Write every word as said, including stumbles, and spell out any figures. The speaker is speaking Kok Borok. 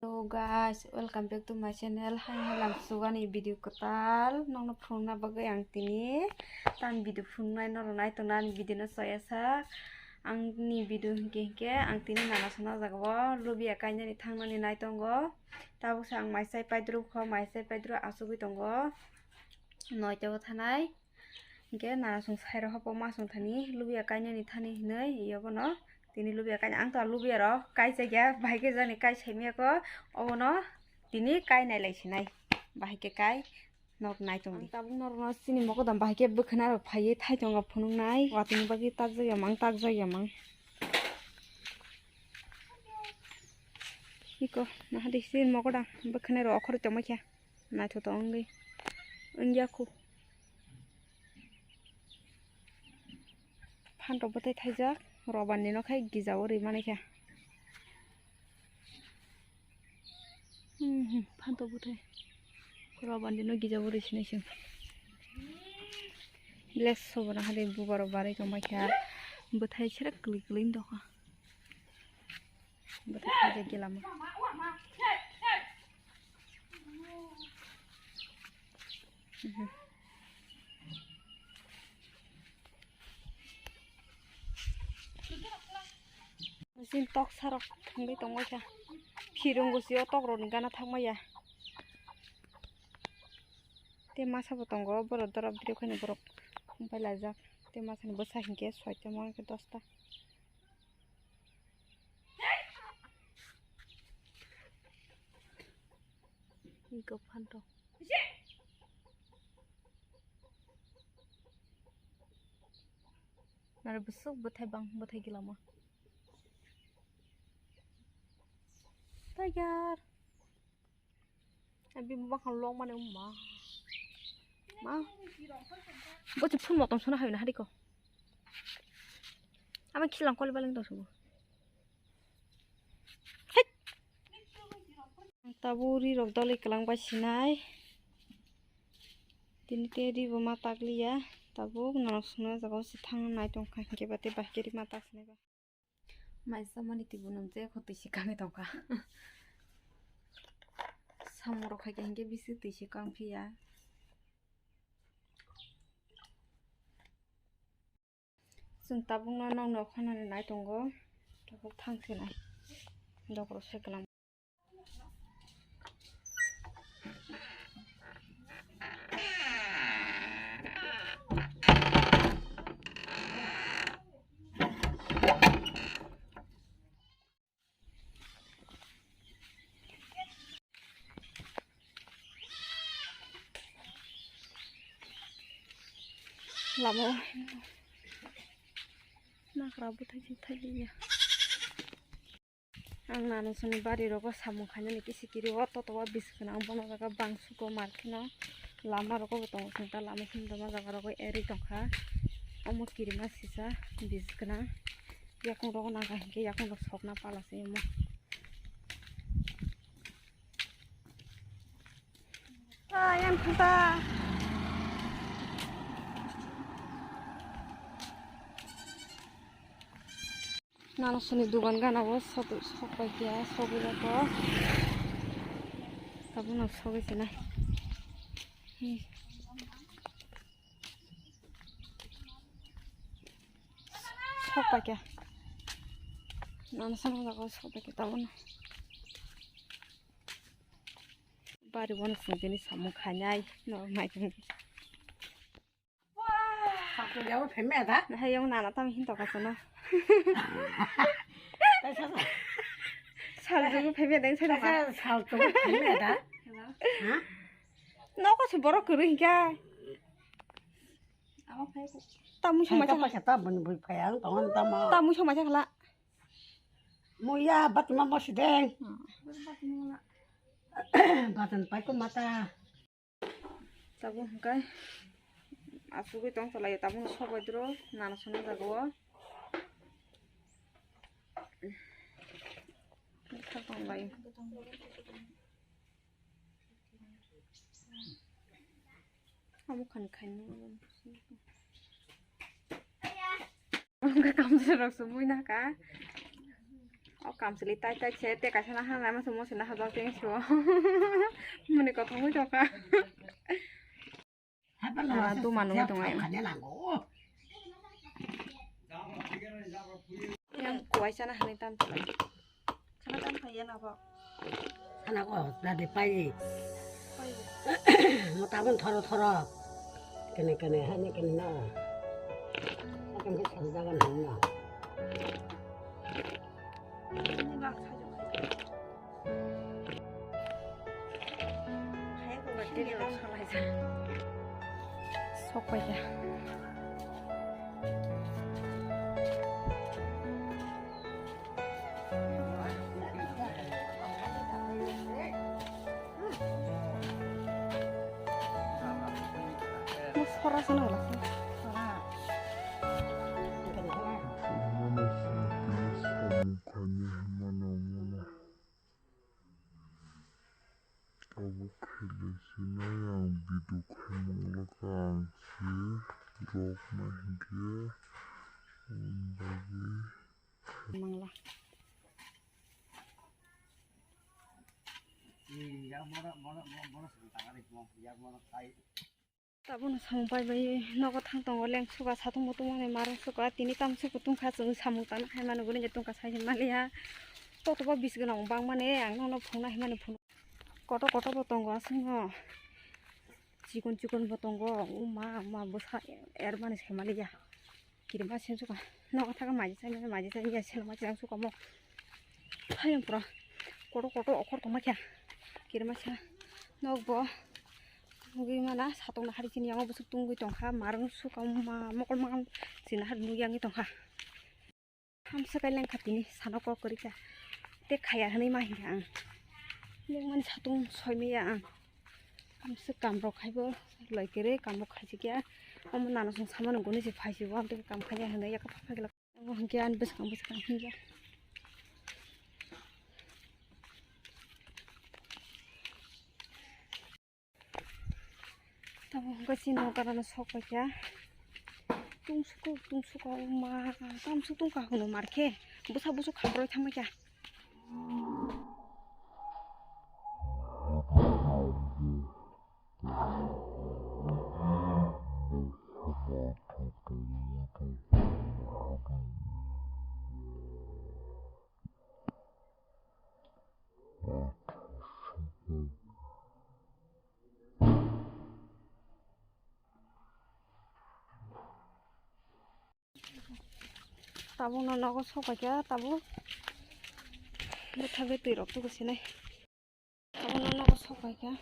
Hello guys, welcome back to my channel. Hai hai lang sugani video kwtal nokno phunukna bagwi ang tini tan video phunuknai norok nai tongnani video no choya sak. Ang ni video hinkhe hinkhe ang tini nana sona jaga o lubia kainani thangnani nai tongo. Tabuk sa ang mai chai paidruk kho, mai chai paidruk asugwi tongo. Noita o thanai. Hinkhe narasong sairok hapo masong thani lubia kainani thani hinwi yobono tini lubia kaina ang to lubia rok kaisa ya bahai khe jani kai saimya ko obono tini kai nai lai sinai bahai khe kai nok nai tongdi. Ang tabuk norokno chini mogodam bahai khe bwkhwna rok phaiwi thai tongo phunuknai watini bagwi takjak ya mang takjak ya mang. Iko nahadi chini mogodam bwkhwna rok okhorwi tongma khe. Naithotok wngwi wngya khu. Phantok bwthai thaijak, robar ni no khai gija o ri manwi kha. Hmm, hmm, phantok bwthai robar ni no gija o ri sinai chwng. Bless sobona hade bubar rok barwi tongma kha. Bwthai srek kwlwi kwlwi wng tongkha. Bwthai khaijak gila mo. Mhm. Chini tok sarok thwngwi tongwi kha. Phirung gusi o tok rokni gana thangma ya. Tei masa bo tongo borok dorop dirok khaino borok thwngpai laijak. Tei masa ni bwsa hinkhe soita mo hinkhe dosta. Iko phanto. Nare bwswk bwthai bang bwthai gilama. Tiger. Abi bakhan long mane umma. Ma. Bo se phun motom sona habi na hariko. Ama khilang kol balang dong subo. Hei. Tabuk ri rok doli kwlang bai sinai. Tini te ri bo ma takliya. Tabuk norok songna jaga o se thang nai tong kha hinkhe ba te bahai khe ri ma tak sinai ba. Mai samani twi bo nung je kho twi se kangwi tongkha. Samung rok khai khe hinkhe bisi twi se kang phiya. Chwng tabukno nokno khanani nai tongo. Tabuk thang se nai. Dokrok se kwlang. Lama o nakra bwthai se thailia. Ang nano soni bari rogo samung khainani kisi kiri o toto o bisi kheno ang bono jaga bang sugo mar kheno lama rogo bo tongo chwng ta lama kheno doma jaga rogo eri tongkha omo kirima sisa bisi kheno yakung rogo nangkha hinkhe yakung rok sokna pala se omo. Ayang khuta. Nano soni dugan gana o sok pai kya sogwi jato. Tabuk no sogwi sinai. Sok pai kya. Nano sani jaga o sok pai kya tabuk no. Bari bono song tini samung khainai no mai tong. Sakto yawo pheme da. Hai yang nana tam hin to kasano. Sal jugu pheme deng sai da. Sal to pheme da. Ha? Noko se borok kwrwi hinkhe. Tamu sama cha. Kasa ta bun bui phaya tongon tamo. Tamu sama cha khala. Muya batma mo sideng. Batan pai ko mata. Tabuk hwnkhe asugwi tong chalai tabuk sogwi dro nana sona jaga o. Thak tong lai. Amo khan khaina. Wngkha kamsa rok sumui naka. O kamchwlwi tai tai se te kaisa na ha nai ma se mo se na ha jak teng se o. Muni kothok wng tongkha. Hai pala Ah, wasa tu manung siya tong ai. Kanya langgo. Yang kuai sana hani tam. Sana tam kaya na ba. Sana ko dade pai. Pai. Mo tabun thoro thoro. Kene kene hani kene na. Akan ke sari jagan hani na. Ini bak sajo. Sok paikha. Mo sora se no la. Tabuk khailai sinai ang video khaimung lakha ang se rok ma hinkhe bagwi. Mangla. Tabuk no samung pai bai nogo thang tongo leng suka satung bo tungmani marung suka tini tam suku tungkha chwng samung tangna hai mani guri tungkha sai maliya. Totoba bis gwnang bangmani ang nono phunukna himani phunuk kotor kotor bo tongo aswkno chikon chikon bo tongo uma uma bwsa ermani sai maliya. Kirima sen suka. Nogo thaka maji chai mani maji chai ya selo maji chang suka mo. Hayang pura. Koto koto okhor tongma kya. Kirima sa. Nog bo. Nugui mana satong na hari chini yango busuk tungui tongkha. Marung suka ma mokol mangan chini hari nugui yangi tongkha. Hamsa kai lengkha tini sano kok kwrwi kha. Te khaya hwnwi ma hinkha ang. Lengmani satung soi maya ang. Hamsa kamrok khaibo loi kwrwi kamrok khaijikya. Omo nano chwng samano guni se phaisio, ang tei kam khaiya hwnwi yakha phai phai glak. Omo hinkhe ani bwskang bwskang hinkhe. Tamo hinkhe chini o ganano sok paikha. Tungsuko, tungsuko, ma, tamsuk tungkha hwnwi markhe. Bwsa bwswk khamroi thangbaikha. Tabuk no nogo sok paikha tabuk. Bwtha betwi rok tubu sinai. Tabuk no nogo sok paikha.